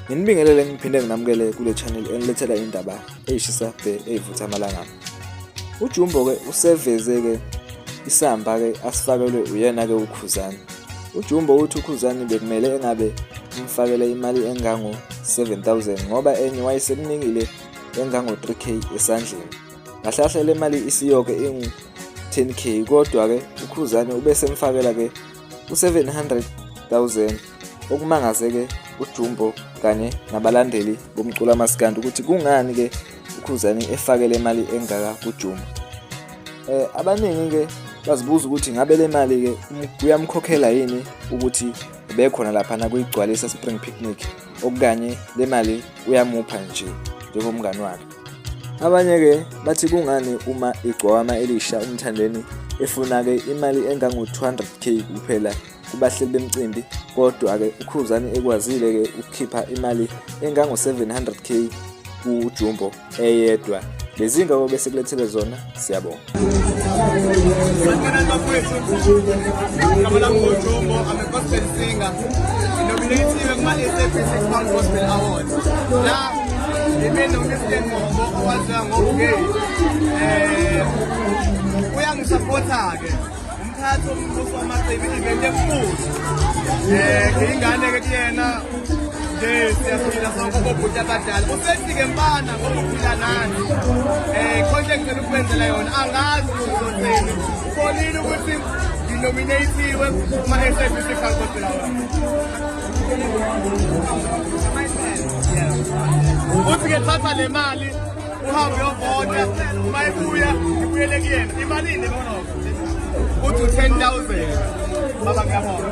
Nginibingelele ngiphinde nginamukele kule channel enilethela indaba eyishisa bhe eyivutha amalanga. UJumbo ke useveze ke isamba ke asifakelwe uyena ke uKhuzani. UJumbo uthi uKhuzani bekumele engabe umfakele imali engango 7000 ngoba enye wayesemnikile engango 3k esandleni. Kahle kahle le mali isiyoke ingu 10k kodwa ke uKhuzani ubesemfakela ke u-700,000 okumangaze ke uJumbo kanye nabalandeli bomculo amaskandi ukuthi kungani ke uKhuzani efake le mali engaka kuJumbo. Abaningi ke bazibuza ukuthi ngabe le mali ke uyamkhokhela yini ukuthi ubekhona laphana kuyigcwalisa Spring Picnic okanye le mali uyamupha nje njengomngani wakhe. Abanye-ke bathi kungani uma igcwama elisha uMthandeni efuna-ke imali engango-200k kuphela kubahleli bemcimbi kodwa-ke uKhuzani ekwazile-ke ukukhipha imali engango-700k kuJumbo eyedwa. Lezi ngako bese kulethele zona, siyabonga. Sanibonani bafowethu. Igama lami nguJumbo, I'm a gospel singer. Nginominathiwe kuma-SABC Crown Gospel Awards. La yimina uMr Ngcobo owaziwa ngoBugay. Uyangisapotha-ke. Umphakathi wombuso wamaciko i-event enkulu. Ngiyingane-ke kuyena nje siyaphila sonke kobhuti abadala. Usethi-ke mfana ngoba uphila nani. Khona into engicela ukwenzela yona angazi ukuthi uzothini. Ubonile ukuthi nginominathiwe kuma-SABC Crown Gospel Awards. Uthi-ke thatha le mali uhambe uyovota uma ibuya ibuyele kuyena imalini bona uthi u-10,000 baba ngiyabonga.